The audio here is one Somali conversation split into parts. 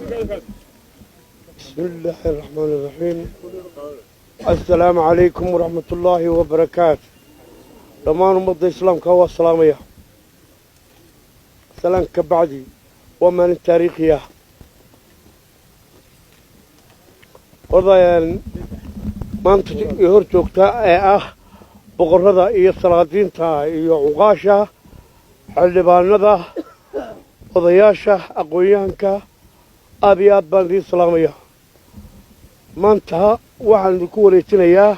بسم الله الرحمن الرحيم. السلام عليكم ورحمة الله وبركاته. Dhammaan ummadda islaamka waa salaamaya. Salaamka bacdi, waa maalin taariikhi ah. Odayaan maanta hor joogta ee ah boqorrada iyo salaadiinta iyo cuqaasha, xildhibaanada, odayaasha, aqoon-yahanka, aad iyo aad baan idiin salaamaya. Maanta waxaan idinku wareejinayaa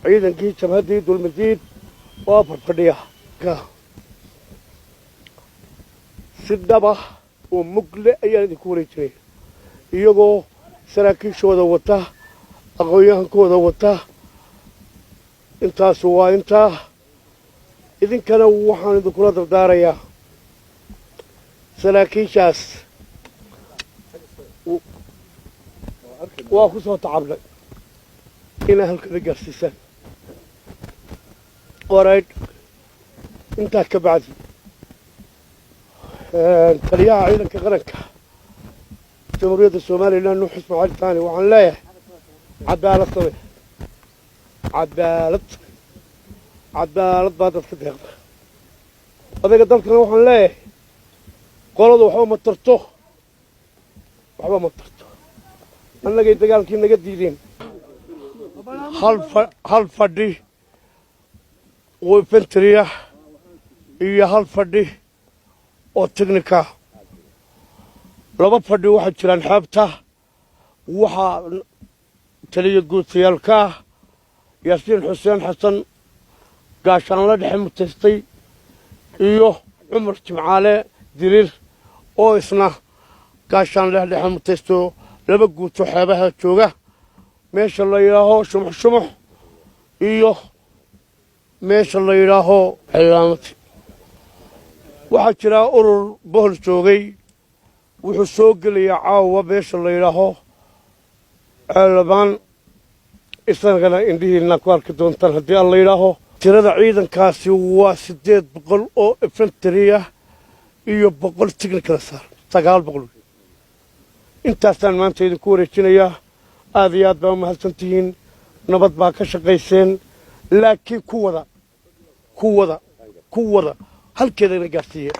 ciidankii jabhaddii Dulmadiid oo afar fadhiya si dhaba oo mugle ayaan idinku wareejinaya, iyagoo saraakiishooda wata, aqoon-yahankooda wata. Intaasu waa intaa. Idinkana waxaan idinkula dardaarayaa saraakiishaas waa ku soo tacabnay inaa halkada gaarsiisaan. Orayd intaa ka bacdi, taliyaha ciidanka qaranka Jamhuuriyadda Somaliland, Nuux Ismaaciil Taani, waxaan leeyahay cadaalad same, cadaalad, cadaalad baa dadka deeqda. Odayga dalkana waxaan leeyahay qoladu waxba ma tarto, waxba ma tarto. Annagay dagaalkii naga diideen. Hal fadhi oo infantry ah iyo hal fadhi oo technical ah, laba fadhi waxaa jiraan xeebta. Waxaa taliya guutayaalka ah Yaasiin Xuseen Xasan, gaashaanla dhexe mutaystay, iyo Cumar Jimcaale Diriir oo isna gaashaanle dhexe mutaysto, laba guuto xeebaha jooga, meesha la yidhaaho Shumux Shumux iyo meesha la yidhaaho Cilaamati. Waxaa jiraa urur Bohol joogay, wuxuu soo gelayaa caawa meesha la yidhaaho Ceelabaan. Isagana indhihiinna ku arki doontaan haddii Alla yidhaaho. Tirada ciidankaasi waa 800 oo infantry ah iyo 100 technical saar, 900. Intaasaan maanta idinku wareejinayaa. Aad iyo aad baa u mahadsan tihiin. Nabad baa ka shaqayseen, laakiin ku wada, ku wada, ku wada, halkeedana gaarsiiye.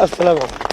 Assalaamu calaykum.